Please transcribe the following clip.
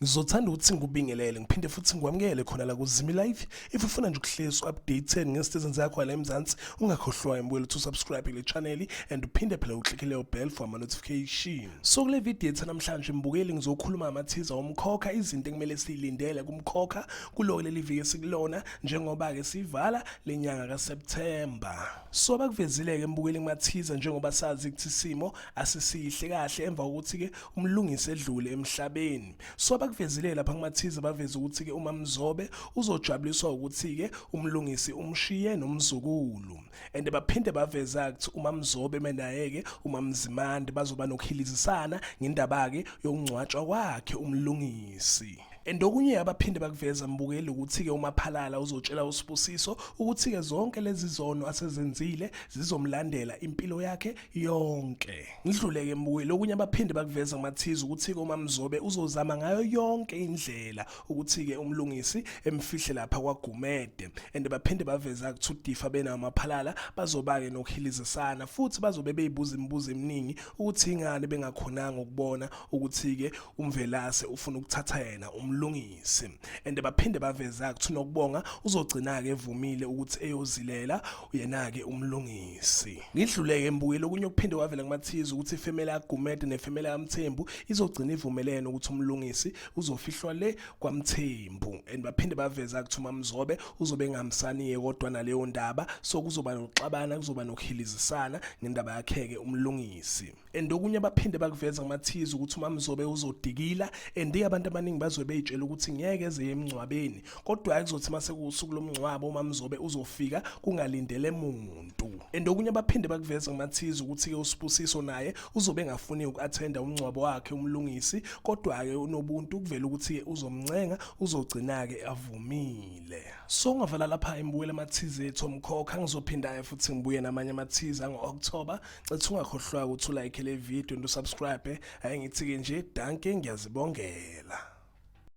Ngizothanda ukuthi ngikubingelele ngiphinde futhi ngikwamukele khona la kuZimi Live. If ufuna nje ukuhlezi updated ngezinto ezenzeka khona la eMzansi, ungakhohlwa mbukeli to subscribe kule channel and uphinde phela uclicke leyo bell for ama notification. So kule video yethu namhlanje mbukeli ngizokhuluma ngamathiza omkhokha, izinto ekumele siyilindele kumkhokha kulo leli viki esikulona njengoba ke sivala lenyanga kaSeptember. So bakuvezile ke mbukeli kumathiza njengoba sazi ukuthi isimo asisihle kahle emva kokuthi ke uMlungisi edlule emhlabeni. So abakuvezile lapha kumathize baveza ukuthi ke uMamzobe uzojabuliswa ukuthi ke uMlungisi umshiye nomzukulu. And baphinde baveza ukuthi uMamzobe menaye ke uMamzimande bazoba nokuhilizisana ngendaba ke yokungcwatshwa kwakhe uMlungisi. And okunye abaphinde bakuveza mbukeli ukuthi-ke uMaphalala uzotshela uSibusiso ukuthi-ke zonke lezi zono asezenzile zizomlandela impilo yakhe yonke. Ngidluleke mbukeli okunye abaphinde bakuveza kumathiza ukuthi-ke uMamzobe uzozama ngayo yonke indlela ukuthi-ke uMlungisi emfihle lapha kwaGumede. And baphinde baveza ukuthi uDifa benawo Maphalala bazoba-ke nokuhilizisana futhi bazobe beyibuza imibuzo eminingi ukuthi ingani bengakhonanga ukubona ukuthi-ke uMvelase ufuna ukuthatha yena uMlungisi. And baphinde baveza ukuthi uNokubonga uzogcina-ke evumile ukuthi eyozilela yena-ke uMlungisi. Ngidluleke mbukeli okunye okuphinde kwavela kumathiza ukuthi ifemela kaGumede nefemela kaMthembu izogcina ivumelene ukuthi uMlungisi uzofihlwa le kwaMthembu. And baphinde baveza ukuthi uMamzobe uzobe engahambisani kodwa naleyo ndaba, so kuzoba nokuxabana, kuzoba nokuhilizisana ngendaba yakhe-ke uMlungisi. And okunye abaphinde bakuveza kumathiza ukuthi uMamzobe uzodikila and abantu abaningi bazobe beyitshela ukuthi ngeke eze emngcwabeni, kodwa kuzothi mase kuwusuku lomngcwabo uMamzobe uzofika kungalindele muntu. And okunye abaphinde bakuveza kumathiza ukuthi-ke uSibusiso naye uzobe engafuni uku-athenda umngcwabo wakhe uMlungisi, kodwa-ke uNobuntu kuvela ukuthi-ke uzomncenga, uzogcina-ke avumile. So ngavala lapha imbukela amathiza ethu omkhokha, ngizophinda-ke futhi ngibuye namanye amathiza ango-October. Cethu ungakhohlwa ukuthi ulike le video and usubscribe. Ake ngithi-ke nje danke, ngiyazibongela.